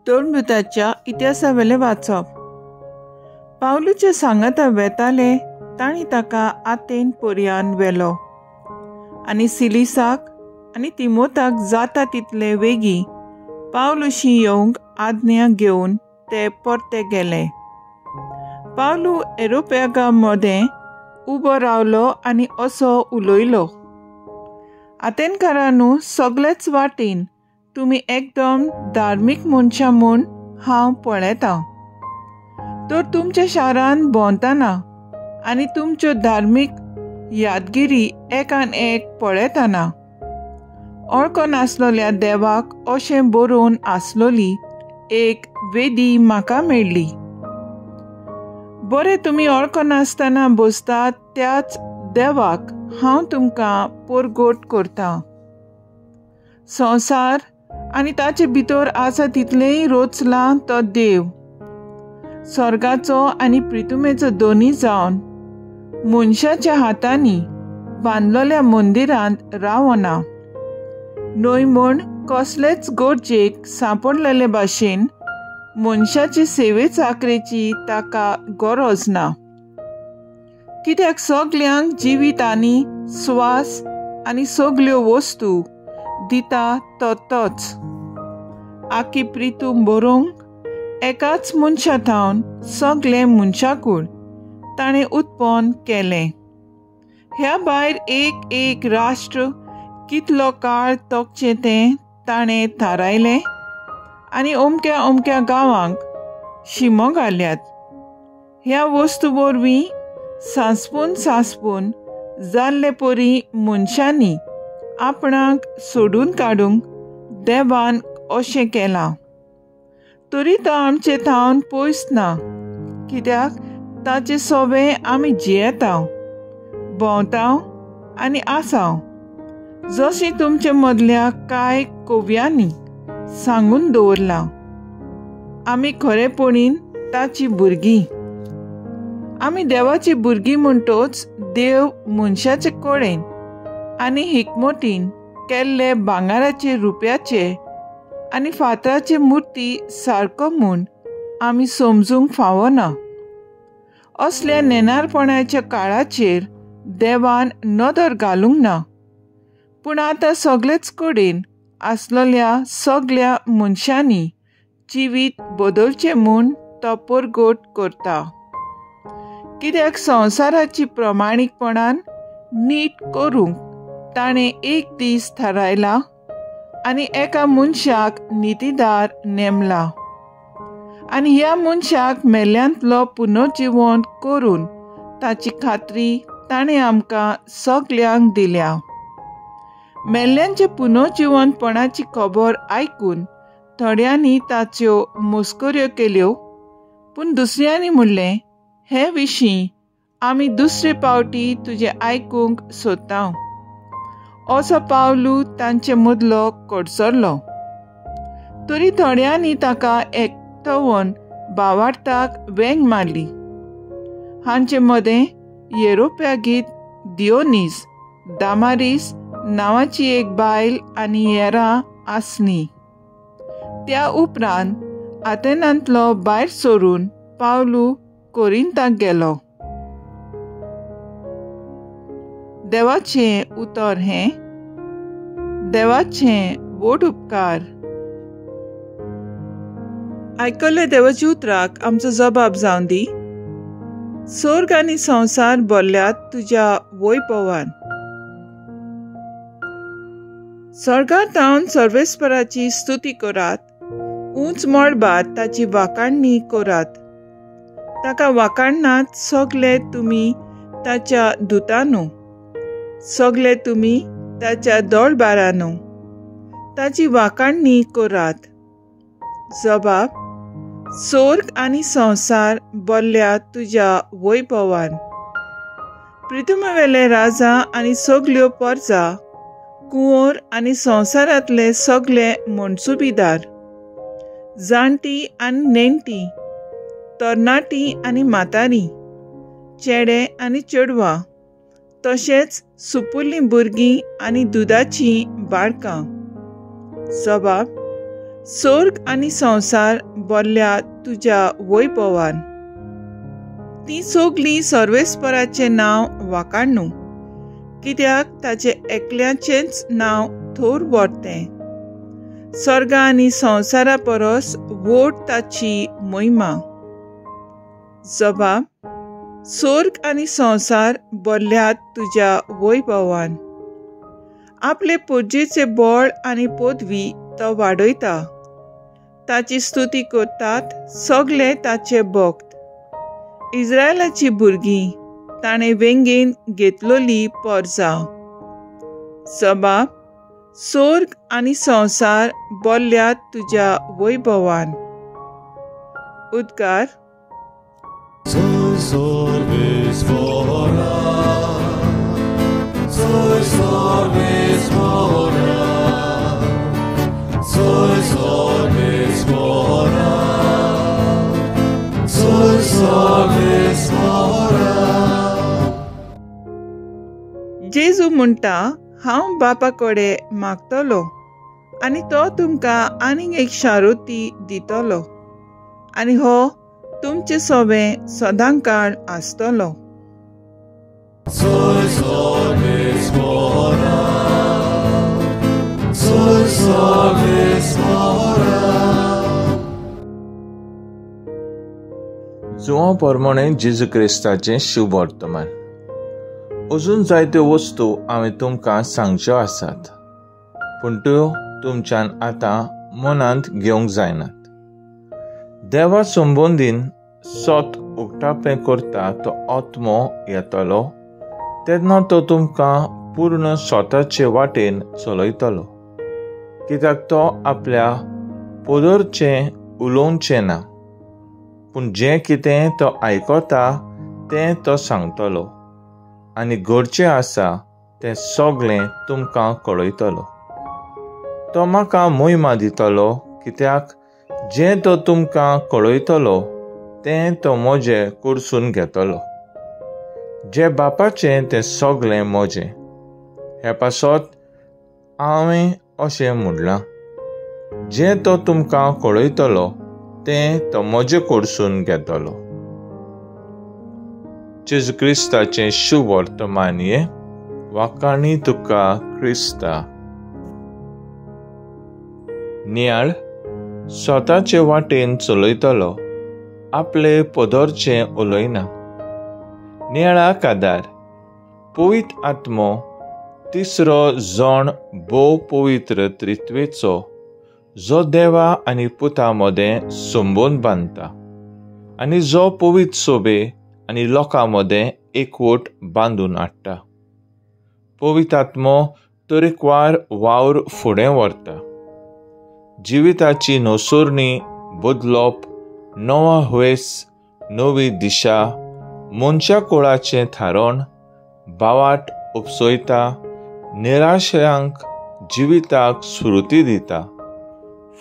तळमृताच्या इतिहासावेलें वाचप. पावलूच्या सांगाता वेताले तांणी ताका आतेन पर्यान व्हेलो आनी सिलिसाक आनी तिमोताक जाता तितले वेगीं पावलूशी येवंक आज्ञा घेवन ते परते गेले. पावलू एरोप्यागा मदें उबो रावलो आनी असो उलयलो, आतेनकारांनू, सगळेच वाटेन तुमी एकदम धार्मीक मनशां म्हूण हांव पळयतां. तर तुमच्या शारांत भोंवतना आनी तुमच्यो धार्मीक यादगिरी एकान एक पळयतना ओळखो नासलोल्या देवाक अशें बरोवन आसलोली एक वेदी म्हाका मेळ्ळी. बरें तुमी ओळखो नासतना बसतात त्याच देवाक हांव तुमकां परगट करतां. संवसार आनी ताचे भितर आसा तितलेंय रचलां तो देव. स्वर्गाचो आनी प्रितुमेचो दोनी जावन मनशाच्या हातांनी बांदलेल्या मंदिरांत रावना न्हय म्हूण कसलेच गरजेक सांपडलेले भाशेन मनशाचे सेवे चाकरेची ताका गरज ना. कित्याक सगल्यांक जिवीत आनी स्वास आनी सगल्यो वस्तू दिता तो तोच. आखी प्रितूम बरोवंक एकाच मनशा थावन सगळें मनशाकूळ ताणें उत्पन्न केलें. ह्या भायर एक एक राष्ट्र कितलो काळ तोखचें तें ताणें थारायलें आनी अमक्या अमक्या गांवांक शिमो घाल्यात. ह्या वस्तू वरवीं सांसपून सांसपून जाल्ले परी मनशांनी आपणाक सोडून काडूंक देवान अशें केलां. तरी तो आमचे थावन पयस ना, कित्याक ताचे सोबे आमी जियेता, भोंवता आनी आसा, जशें तुमचे मदल्या कांय कव्यांनी सांगून दवरलां. आमी खरेपणीन ताची भुरगीं. आमी देवाची भुरगीं म्हणटोच देव मनशाचे कडेन आनी हिकमतीन केल्ले भांगराचे, रुप्याचे आनी फातराचे मुर्ती सारको म्हूण आमी समजूंक फावना. असल्या नेणारपणाच्या काळाचेर देवान नदर घालूंक ना, पूण आतां सगळेच कडेन आसलेल्या सगळ्या मनशांनी जिवीत बदलचें म्हूण तो परगट करता. कित्याक संवसाराची प्रमाणीकपणान नीट करूंक ताणें एक दीस थारायला आनी एका मनशाक नितीदार नेमला आनी ह्या मनशाक मेल्ल्यांतलो पुनर्जिवन करून ताची खात्री ताणें आमकां सगल्यांक दिल्या. मेल्ल्यांच्या पुनर्जिवनपणाची खबर आयकून थोड्यांनी ताच्यो मस्कऱ्यो केल्यो, पूण दुसऱ्यांनी म्हणलें, हे विशीं आमी दुसरे पावटी तुजें आयकूंक सोदता. असो पावलू तांचे मदलो कडसरलो. तरी थोड्यांनी ताका एकटोवन भावार्थाक वेंग मारली. हांचे मदें येरोप्यागीत दियोनीस दामारीस नांवाची एक बायल आनी येरां आसली. त्या उपरांत आतेनांतलो भायर सरून पावलू कोरिंताक गेलो. देवाचें उतर हें. देवाचें व्हड उपकार. आयकल्ले देवाच्या उतराक आमचो जबाब जावन दी. स्वर्ग आनी संवसार भरल्यात तुज्या वैभवान. स्वर्गार थावन सर्वेस्पराची स्तुती करात, उंच मळबार ताची वाखाणणी करात. ताका वाखाणनात सगळे तुमी ताच्या दुतानू, सगळे तुमी ताच्या दोळबारानू, ताची वाखाणणी करात. जबाब, स्वर्ग आनी संवसार भरल्या तुज्या वैभवान. प्रितुमेवेले राजा आनी सगल्यो परजा, कुंवर आनी संवसारांतले सगळे मनसुबीदार, जाणटी आनी नेणटी, तरणाटी आनी म्हातारी, चेडे आनी चेडवां, तशेंच सुपुल्लीं भुरगीं आनी दुदाचीं बाळकां. जबाब, सोर्ग आनी संवसार बोल्ल्या तुज्या वैभवान. तीं सगलीं सर्वेस्पराचें नांव वाकाणू, कित्याक ताचें एकल्याचेंच नांव थोर व्हरतें. स्वर्गा आनी संवसारा परस व्हड ताची महिमा. जबाब: स्वर्ग आनी संवसार बोल्ल्यात तुज्या वैभवान. आपले पुर्जेचें बळ आनी पदवी तो वाडयता. ताची स्तुती करतात सगळे ताचे भक्त. इस्रायलाची भुरगीं ताणें वेंगेन घेतलोली पोरजा. जबाब: स्वर्ग आनी संवसार बोल्ल्यात तुज्या वैभवान. उद्गार: जेजू म्हणटा, हांव बापा कडेन मागतलो आनी तो तुमकां आनीक एक शारोती दितलो आनी हो तुमचे सोबें सदांकाळ आसतलो. जुवां प्रमाणे जेजू क्रिस्ताचें शुभ वर्तमान. अजून जायत्यो वस्तू हांवें तुमकां सांगच्यो आसात, पूण त्यो तुमच्यान आतां मनांत घेवंक जायनात. देवा संबंदीन सत उक्तापें करता तो आत्मो येतलो तेन्ना तो तुमकां पूर्ण स्वताचे वाटेन चलयतलो, कित्याक तो आपल्या पदरचें उलोवचें ना, पूण जें कितें तो आयकता तें तो सांगतलो आनी घडचें आसा तें सगळें तुमकां कळयतलो. तो म्हाका मोहिमा दितलो, कित्याक जें तो तुमकां कळयतलो तें तो म्हजें कडसून घेतलो. जें बापाचें तें सगळें म्हजें. हे पासत हांवें अशें म्हणलां, जें तो तुमकां कळयतलो तें तो म्हजें कडसून घेतलो. जेजू क्रिस्ताचें शुभ वर्तमान हें. वाखाणी तुका क्रिस्ता. नियाळ स्वताचे वाटेन चलयतलो, आपले पदरचें उलयना. नियाळाक आदार पवित्र आत्मो तिसरो जण भोव पवित्र त्रित्वेचो, जो देवा आनी पुता मदें संबंद बांदता आनी जो पवित्र सोबे आनी लोकां मदें एकवट बांदून हाडटा. पवित्र आत्मो तरेकवार वावर फुडें व्हरता. जिविताची नसरणी बदलप, नवा हुयेस, नवी दिशा, मनशा कुळाचें थारण, बावाट उपसयता, निराशयांक जिविताक स्फूर्ती दिता,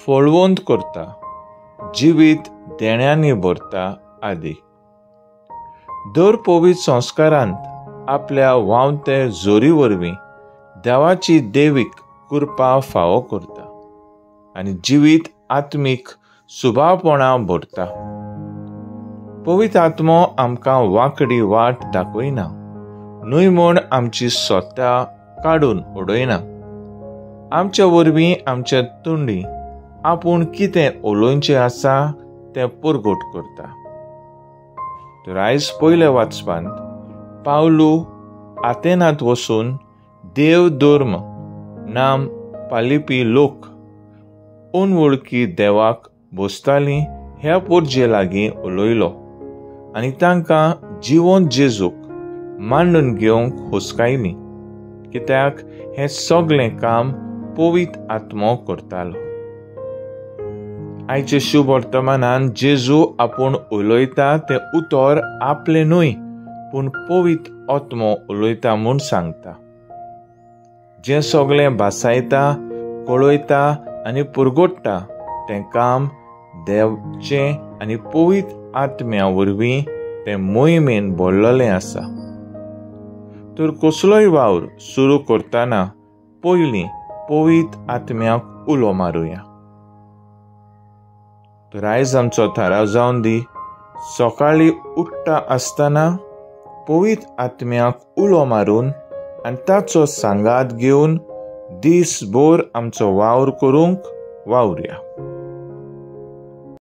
फळवंत करता, जिवीत देण्यांनी भरता आदी. दर पवित्र संस्कारांत आपल्या व्हांवते जोरी वरवीं देवाची देवीक कृपा फावो करता आनी जिवीत आत्मीक सुभावपणा भरता. पवित्र आत्मो आमकां वांकडी वाट दाखयना, न्हय म्हूण आमची स्वता काडून उडयना. आमच्या वरवीं आमच्या तोंडी आपूण कितें उलोवचें आसा तें परगट करता. तर आयज पयल्या वाचपांत पावलू आतेनांत वचून देव धर्म नाम पालिपी लोक अनवळखी देवाक बसतालीं ह्या पोरजे लागीं उलयलो आनी तांकां जिवंत जेजूक मांडून घेवंक हुस्कायली, कित्याक हें सगळें काम पवित्र आत्मो करतालो. आयचे शुभ वर्तमानान जेजू आपूण उलयता तें उतर आपलें न्हय पूण पवित्र आत्मो उलयता म्हूण सांगता. जें सगळें भासायता, कळयता आनी पुरगोडटा तें काम देवचें आनी पवित्र आत्म्या वरवीं तें मोहिमेन भरलेलें आसा. तर कसलोय वावर सुरू करतना पयलीं पवित्र आत्म्याक उलो मारुया. तर आयज आमचो थाराव जावन दी, सकाळीं उठ्ठा आसतना पवित्र आत्म्याक उलो मारून आनी ताचो सांगात घेवन दीसभर आमचो वावर करूंक वावरुया.